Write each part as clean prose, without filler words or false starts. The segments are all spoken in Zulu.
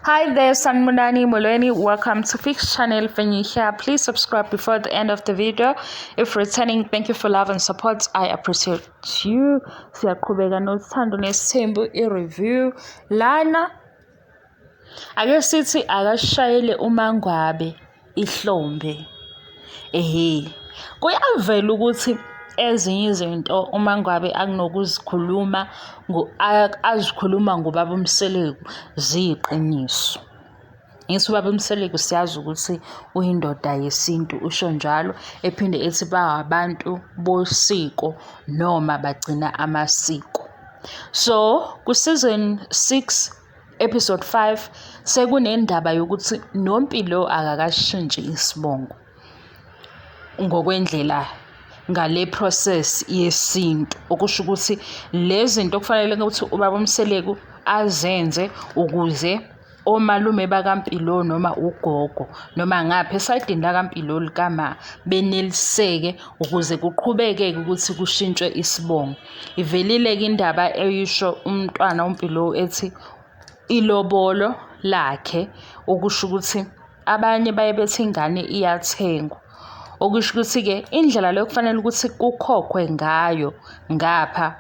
Hi there, Sanibonani Molweni. Welcome to Fix Channel. When you're here, please subscribe before the end of the video. If returning, thank you for love and support. I appreciate you. Siyaqhubeka noThando Nesithembu i-review. Lana ake sithi akashayele uMangwabe ihlombe. Ehhe. Kuyavela ukuthi ezinye izinto uMangwabe akunokuzikhuluma azikhuluma ngobaba uMseleku ziyiqiniso. Ngithi ubaba uMseleku siyazi ukuthi uyindoda yesintu usho njalo ephinde ethi bawabantu bosiko noma bagcina amasiko. So ku-season 6 episode 5 sekunendaba yokuthi noMpilo akakashintshi isibongo ngokwendlela ngale process yesintu okusho ukuthi lezi zinto kufanele ukuthi ubaba uMseleku azenze ukuze omalume bakaMpilo noma ugogo noma ngapha esayidini lakaMpilo likama beneliseke ukuze kuqhubeke ukuthi kushintshwe isibongo. Ivelile-ke indaba eyisho umntwana uMpilo ethi ilobolo lakhe okusho ukuthi abanye baye bethi ingane iyathengwa. Okusho ukuthi-ke indlela le okufanele ukuthi kukhokhwe ngayo ngapha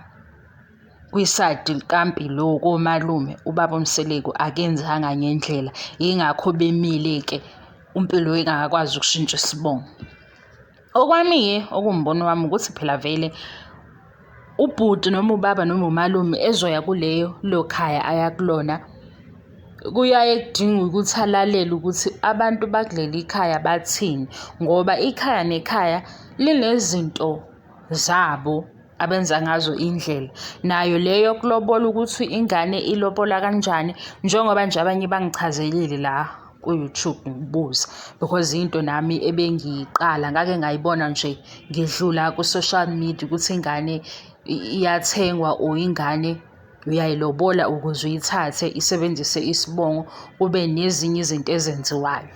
kwisayidi likaMpilo komalume ubaba uMseleku akenzanga ngendlela yingakho bemile-ke uMpilo engakakwazi ukushintsha isibongo. Okwami-ke okuwumbono wami ukuthi phela vele ubhuti noma ubaba noma umalume ezoya kuleyo lo khaya aya kulona kuyaye kudinge ukuthi alalele ukuthi abantu bakuleli khaya bathini ngoba ikhaya nekhaya linezinto zabo abenza ngazo indlela. Nayo le yokulobola ukuthi ingane ilobola kanjani njengoba nje abanye bangichazelile la ku-YouTube ngibuza because into nami ebengiyiqala ngake ngayibona nje ngidlula ku-social media ukuthi ingane iyathengwa or ingane uyayilobola ukuze uyithathe isebenzise isibongo kube nezinye izinto ezenziwayo.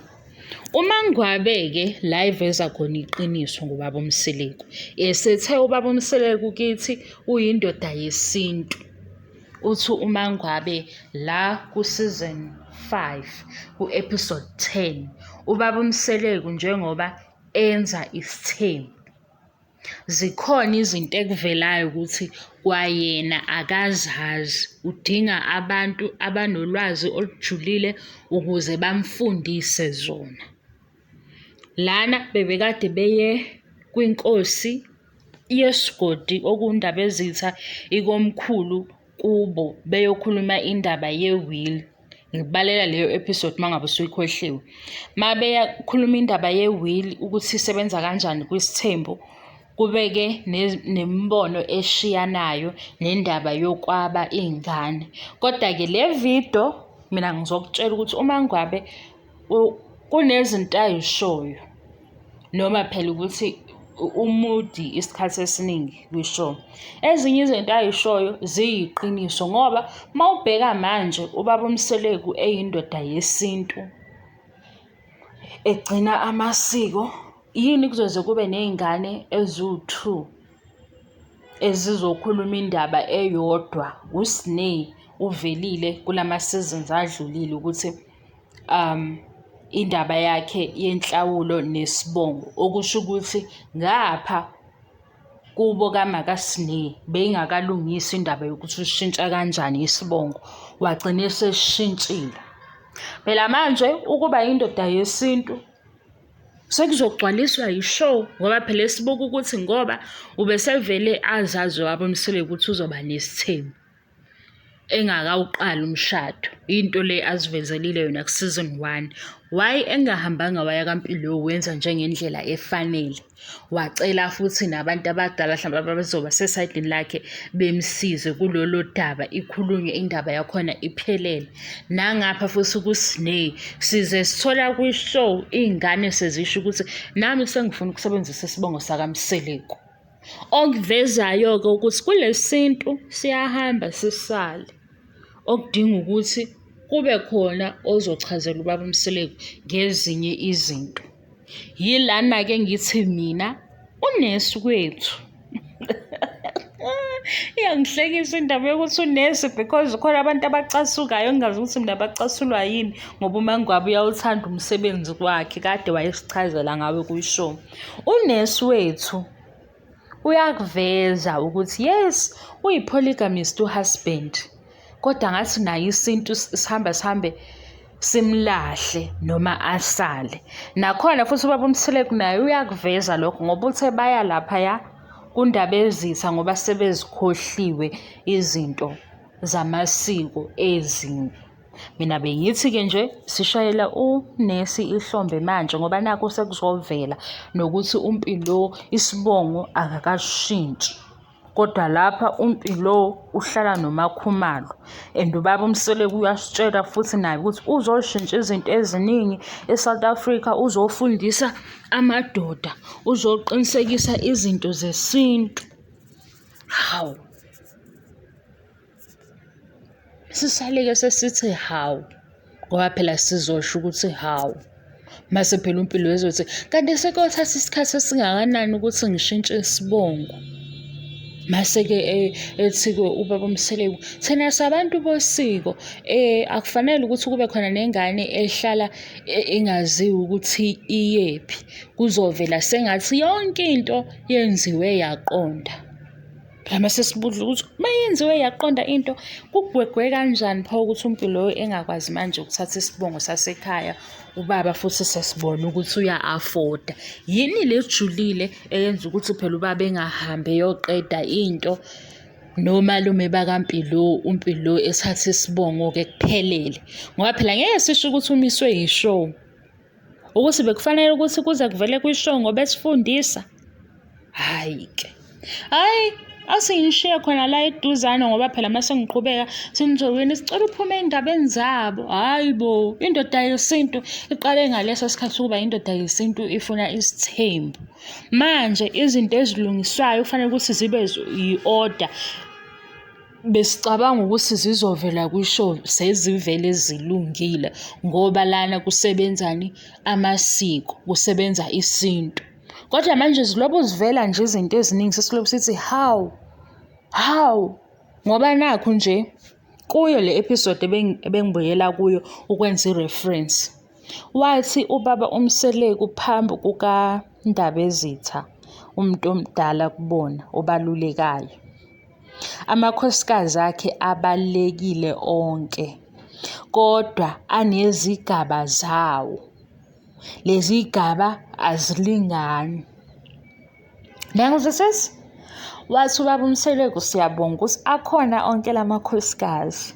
UMangwabe-ke la eveza khona iqiniso ngobaba uMseleku. Esethe ubaba uMseleku kithi uyindoda yesintu. Uthi uMangwabe la ku-season 5 ku-episode 10 ubaba uMseleku njengoba enza isithembu Zikhona izinto ekuvelayo ukuthi kwayena akazazi, udinga abantu abanolwazi olujulile ukuze bamfundise zona. Lana bebekade beye kwinkosi yesigodi okuwuNdabezitha ikomkhulu kubo beyokhuluma indaba ye-will. Ngikubalela leyo episode uma ngabe usuyikhohliwe. Uma beyakhuluma indaba ye-will ukuthi isebenza kanjani kwisithembu, kube-ke nemibono eshiyanayo nendaba yokwaba iy'ngane. Koda-ke le video mina ngizokutshela ukuthi uMangwabe kunezinto ay'shoyo noma phela ukuthi umudi isikhathi esiningi kwi-show. Ezinye izinto ay'shoyo ziyiqiniso ngoba uma ubheka manje ubaba uMseleku eyindoda yesintu egcina amasiko, yini kuzoze kube ney'ngane eziwu-two ezizokhuluma indaba eyodwa? USne uvelile kulama-seasons adlulile ukuthi indaba yakhe yenhlawulo nesibongo, okusho ukuthi ngapha kubo kamakaSne beyingakalungiswa indaba yokuthi ushintsha kanjani isibongo, wagcina eseshintshile. Phela manje ukuba indoda yesintu sekuzogcwaliswa yi-show ngoba phela esibuka ukuthi ngoba ubesevele azazi wabo uMseleku ukuthi uzoba nesithembu. Engakawuqali umshado. Into le azivezelile yona ku-season one. Why engahambanga waya kaMpilo wenza njengendlela efanele? Wacela futhi nabantu abadala mhlawumbe ababezoba sesayidini lakhe bemsize kulolo daba, ikhulunywe indaba yakhona iphelele. Nangapha futhi kuSne size sithola kwi-show iy'ngane sezisho ukuthi nami sengifuna ukusebenzisa isibongo sakaMseleku. Okuvezayo-ke ukuthi kulesintu siyahamba sisale, okudinga ukuthi kube khona ozochazela ubaba uMseleku ngezinye izinto. Yilana-ke ngithi mina unesi kwethu. Iyangihlekisa indaba yokuthi unesi because khona abantu abacasukayo engingazi ukuthi mina bacasulwa yini ngoba uMangwabe uyawuthanda umsebenzi wakhe kade wayesichazela ngawe kwi-show. Unesi wethu uyakuveza ukuthi yes uyi-polygamist u-husband kodwa ngathi naye isintu sihamba sihambe simlahle noma asale. Nakhona futhi ubaba uMseleku naye uyakuveza lokho ngoba uthe baya laphaya kuNdabezitha ngoba sebezikhohliwe izinto zamasiko ezinye. Mina bengithi-ke nje sishayela unesi ihlombe manje ngoba nakhu sekuzovela nokuthi uMpilo isibongo akakashintshi. Kodwa lapha uMpilo uhlala noMaKhumalo and ubaba uMseleku uyasitshela futhi naye ukuthi uzoshintsha izinto eziningi e-South Africa, uzofundisa amadoda, uzoqinisekisa izinto zesintu. Hawu! Sisale-ke sesithi hawu, ngoba phela sizosho ukuthi hawu. Mase phela uMpilo ezothi, kanti sekuyothatha isikhathi esingakanani ukuthi ngishintshe isibongo? Mase-ke ethi-ke ubaba uMseleku, thina sabantu bosiko akufanele ukuthi kube khona nengane ehlala ingaziwa ukuthi iyephi. Kuzovela sengathi yonke into yenziwe yaqonda. Phela mase sibuza ukuthi uma yenziwe yaqonda into kugwegwe kanjani pho ukuthi umuntu loyo engakwazi manje ukuthatha isibongo sasekhaya ubaba futhi sesibona ukuthi uya-afoda. Yini le ejulile eyenza ukuthi phela ubaba engahambi eyoqeda into nomalume bakaMpilo, uMpilo ethathe isibongo-ke kuphelele. Ngoba phela ngeke sisho ukuthi umiswe yi-show. Ukuthi bekufanele ukuthi kuze kuvele kwi-show ngoba esifundisa. Hhayi-ke. Hhayi, asingishiye khona la eduzane ngoba phela uma sengiqhubeka simthokweni sicela uphume ey'ndabeni zabo. Hhayi bo, indoda yesintu iqale ngaleso sikhathi ukuba indoda yesintu ifuna isithembu. Manje izinto ezilungiswayo kufanele ukuthi zibe yi-order. Besicabanga ukuthi zizovela kwi-show sezivele zilungile ngoba lana kusebenzani amasiko, kusebenza isintu. Kodwa manje zilobu zivela nje izinto eziningi sesilobu sithi hawu, hawu ngoba nakhu nje kuyo le episode ebengibuyela kuyo ukwenza i-reference. Wathi ubaba uMseleku phambi kukaNdabezitha umuntu omdala kubona obalulekayo. Amakhosikazi akhe abalulekile onke kodwa anezigaba zawo. Lezi gaba azilingani. Niyangizwisisa? Wathi ubaba uMseleku siyabonga ukuthi akhona onke la makhosikazi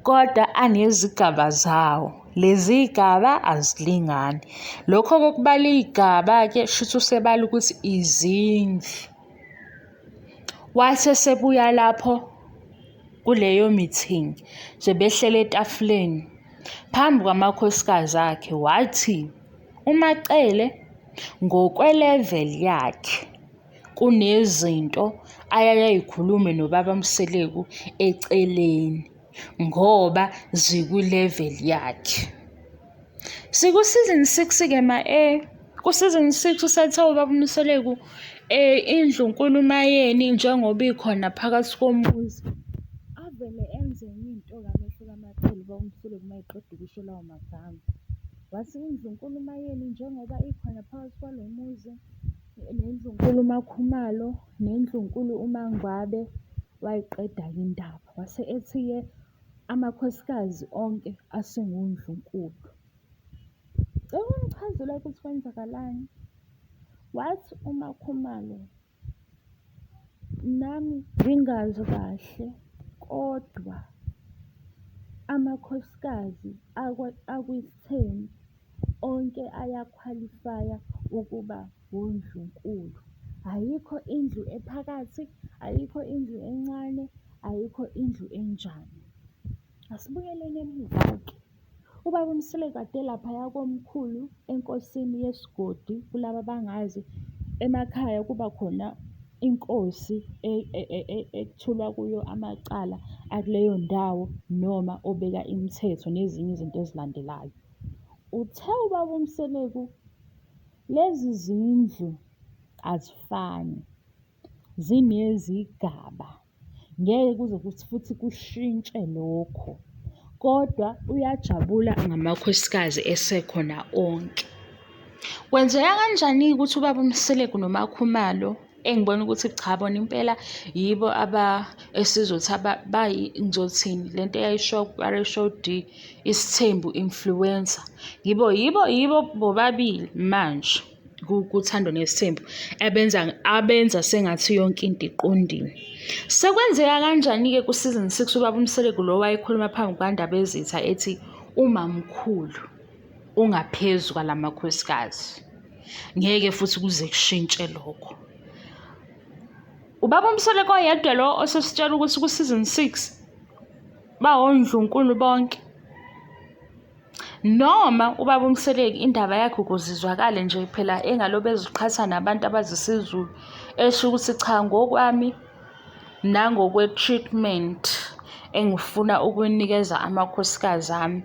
kodwa anezigaba zawo. Lezi gaba azilingani. Lokho kokubala iy'gaba-ke shuthi usebala ukuthi izindlu. Wathi esebuya lapho kuleyo meeting sebehleli etafuleni phambi kwamakhosikazi akhe wathi uMaCele ngokwe-level yakhe kunezinto ayaye ayikhulume nobaba Mseleku eceleni ngoba zikwi-level yakhe. Siku-season 6-ke ma-e. Ku-season 6 usethe ubaba uMseleku indlunkulu uMaYeni njengoba ikhona phakathi komuzi. Avele enze enye into-ke amehlo kaMaCele ubaba uMseleku uma eqeda ukusho lawo magama. Wathi indlunkulu uMaYeni njengoba ikhona phakathi kwalo muzi, nendlunkulu uMaKhumalo, nendlunkulu uMaNgwabe, wayiqeda-ke indaba. Wase ethi-ke amakhosikazi onke asengundlunkulu. Cela ungichazele ukuthi kwenzakalani. Wathi uMaKhumalo, nami ngingazi kahle kodwa amakhosikazi akwisithembu onke ayakhwalifaya ukuba wondlunkulu. Ayikho indlu ephakathi, ayikho indlu encane, ayikho indlu enjani. Asibuyeleni emuva-ke. Ubaba uMseleku kade elaphaya komkhulu enkosini yesigodi kulaba abangazi, emakhaya kuba khona inkosi ekuthulwa kuyo amacala akuleyo ndawo noma obeka imithetho nezinye izinto ezilandelayo. Uthe ubaba uMseleku lezi zindlu azifani, zinezigaba. Ngeke kuze kuthi futhi kushintshe lokho. Kodwa uyajabula ngamakhosikazi esekhona onke. Kwenzeka kanjani-ke ukuthi ubaba uMseleku noMaKhumalo engibona ukuthi cha bona impela yibo aba esizothi ngizothini le nto eyayishiwo ku-Arisho D, isithembu influencer. Yibo yibo yibo bobabili manje kuThando Nesithembu abenza abenza sengathi yonke into iqondile. Sekwenzeka kanjani-ke ku-season 6 ubaba uMseleku lo wayekhuluma phambi kukaNdabezitha ethi umamkhulu ungaphezu kwalamakhosikazi. Ngeke futhi kuze kushintshe lokho. Ubaba uMseleku oyedwa lo osesitshela ukuthi ku-season 6 bawondlunkulu bonke. Noma ubaba uMseleku indaba yakhe ukuze izwakale nje phela engalobe eziqhatha nabantu abazisiZulu esho ukuthi cha ngokwami nangokwe-treatment engifuna ukuyinikeza amakhosikazi ami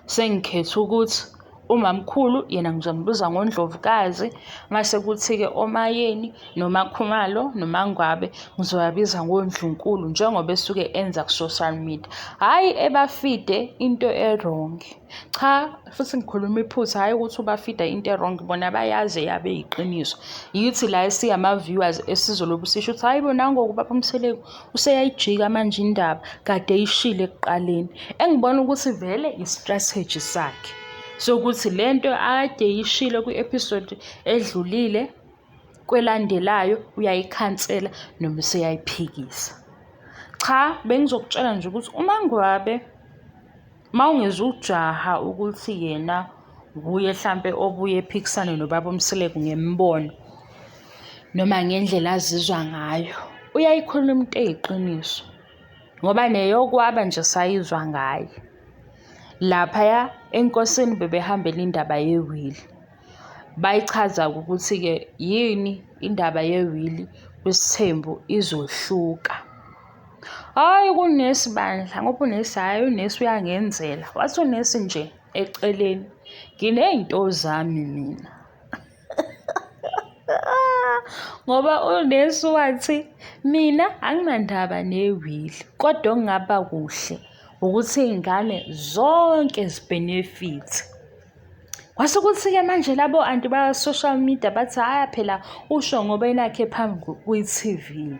Sengikhetha ukuthi umamkhulu yena ngizombiza ngoNdlovukazi, mase kuthi-ke oMaYeni noMaKhumalo noMaNgwabe ngizobabiza ngoNdlunkulu njengoba esuke enza ku-social media. Hhayi ebafide into e-wrong. Cha, futhi ngikhuluma iphutha, hhayi ukuthi ubafida into e-wrong, bona bayazi eyabo eyiqiniso. Yithi la esingama-viewers esizolobu sisho ukuthi hhayi bo nangoku ubaba uMseleku Useyayijika manje indaba kade eyishilo ekuqaleni. Engibona ukuthi vele i-strategy sakhe sokuthi le nto akade eyishilo kwi-episode edlulile kwelandelayo uyayikhansela noma useyayiphikisa. Cha, bengizokutshela nje ukuthi uMaNgwabe uma ungezukujaha ukuthi yena nguye hlampe obuye ephikisane nobaba uMseleku ngemibono noma ngendlela azizwa ngayo, uyayikhuluma into eyiqiniso ngoba neyokwaba nje sayizwa ngaye. Laphaya enkosini bebehambela indaba yewili. Bayichaza-ke ukuthi-ke yini indaba yewili kwisithembu izohluka. Hhayi kunesi bandla ngoba unesi hhayi unesi uyangenzela. Wathi unesi nje eceleni, nginey'nto zami mina. Ngoba unesi wathi, mina anginandaba newili kodwa okungaba kuhle ukuthi iy'ngane zonke zibhenefithe. Kwase kuthi-ke manje labo anti ba-social media bathi hhayi phela usho ngoba enakhe phambi kwi-T_V.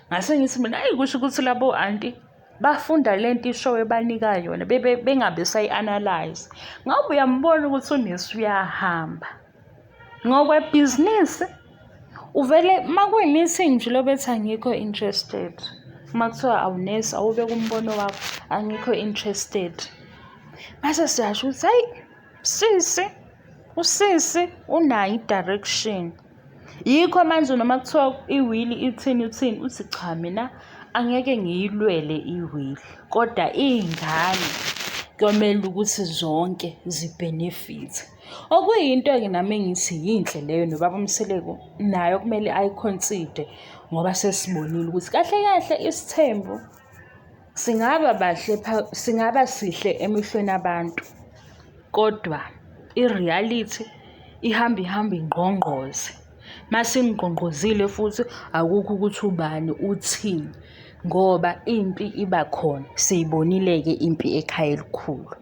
Ngase ngithi mina eyi kusho ukuthi labo anti bafunda le nto ishow ebanika yona bebe bengabe sayi-analyse. Ngoba uyambona ukuthi unesi uyahamba. Ngokwebhizinisi uvele uma kuyi-meeting nje ulobe ethi angikho interested. Uma kuthiwa awunesi awubeke umbono wakho angikho interested. Mase siyasho ukuthi hayi sisi usisi unayo i-direction. Yikho manje noma kuthiwa iwili ithini uthini uthi cha mina angeke ngiyilwele iwili kodwa iy'ngane kuyomele ukuthi zonke zibhenefithe. Okuyinto-ke nami engithi yinhle leyo nobaba uMseleku naye okumele ayikhonside ngoba sesibonile ukuthi kahle kahle isithembu singaba bahle singaba sihle emehlweni abantu kodwa i-reality ihamba ihambe ingqongqoze. Masingqongqozile futhi akukho ukuthi ubani uthini ngoba impi iba khona. Siyibonile-ke impi ekhaya elikhulu.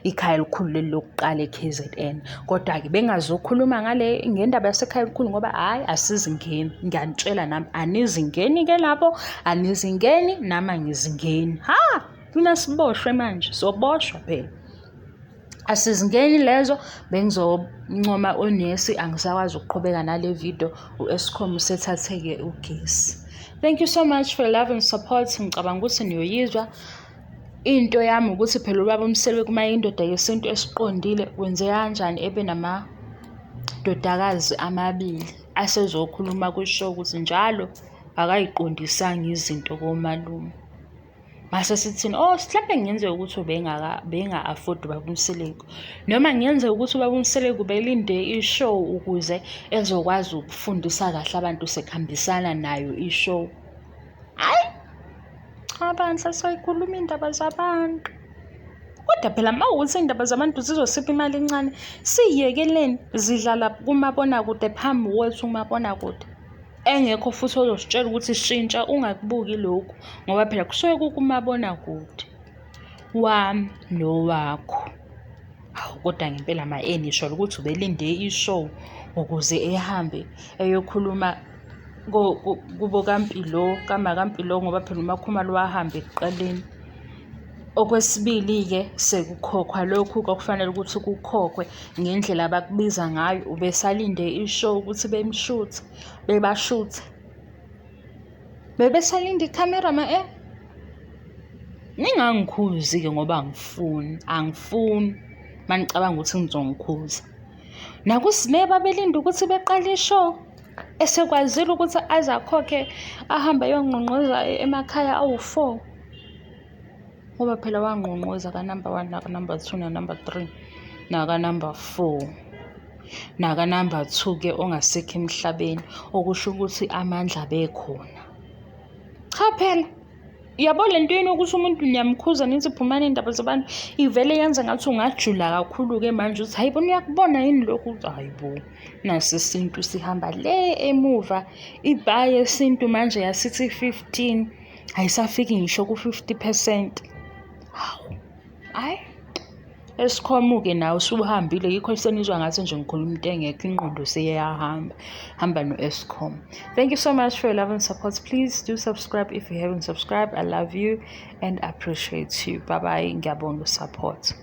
Ikhaya elikhulu leli lokuqala e-K_Z_N. Kodwa-ke bengazokhuluma ngale ngendaba yasekhaya elikhulu ngoba hhayi asizingeni. Ngiyanitshela nami anizingeni-ke lapho, anizingeni nami angizingeni. Ha! Funa siboshwe manje, soboshwa phela. Asizingeni lezo, bengizoncoma onesi angisakwazi ukuqhubeka nale video, u-Eskom usethathe-ke ugesi. Thank you so much for love and support. Ngicabanga ukuthi niyoyizwa Into yami ukuthi phela ubaba uMseleku uma eyindoda yesintu esiqondile kwenzeka kanjani ebe namadodakazi amabili asezokhuluma kwi-show ukuthi njalo akayiqondisanga izinto komalume. Mase sithini, oh mhlampe kungenzeka ukuthi ubenga-afford ubaba uMseleku noma kungenzeka ukuthi ubaba uMseleku ubelinde i-show ukuze ezokwazi ukufundisa kahle abantu sekuhambisana nayo i-show. Hhayi, cha bandla sayikhuluma iy'ndaba zabantu. Kodwa phela uma kuwukuthi iy'ndaba zabantu zizosipha imali encane, siyiyekeleni zidlala kumabonakude phambi kwethu kumabonakude. Engekho futhi ozositshela ukuthi shintsha ungakubuki lokhu ngoba phela kusuke kukumabonakude wami nowakho. Hawu kodwa ngempela ma-e nisho ukuthi ubelinde i-show ukuze ehambe eyokhuluma kubo kaMpilo, kamakaMpilo ngoba phela uMaKhumalo wahamba ekuqaleni. Okwesibili-ke sekukhokhwa lokhu kwakufanele ukuthi kukhokhwe ngendlela abakubiza ngayo, ubesalinde i-show ukuthi bemshuthe, bebashuthe. Bebesalinde ikhamera ma-e. Ningangikhuzi-ke ngoba angifuni, angifuni uma nicabanga ukuthi nizongikhuza. NakuSne babelinde ukuthi beqale i-show esekwazile ukuthi aze akhokhe ahambe ayongqongqoza emakhaya awu-4. Ngoba phela wangqongqoza ka-number 1 naka-number 2 na-number 3 naka-number 4 naka-number 2-ke ongasekho emhlabeni, okusho ukuthi amandla abekhona. Cha phela yabo le nto yenu yokuthi umuntu niyamkhuza nithi phumani iy'ndaba zabantu ivele yenze ngathi ungajula kakhulu-ke manje uthi hayi bona uyakubona yini lokhu? Hayi bo, nasi isintu sihamba le emuva ibha yesintu manje yasithi 15 ayisafiki ngisho ku-50 percent. Hawu, hhayi. Escom-ke nawe usuhambile yikho senizwa ngathi nje ngikhuluma into engekho ingqondo seyiyahamba hamba no-Eskom. Thank you so much for your love and support. Please do subscribe if you haven't subscribed. I love you and appreciate you. Bye bye. Ngiyabonga support.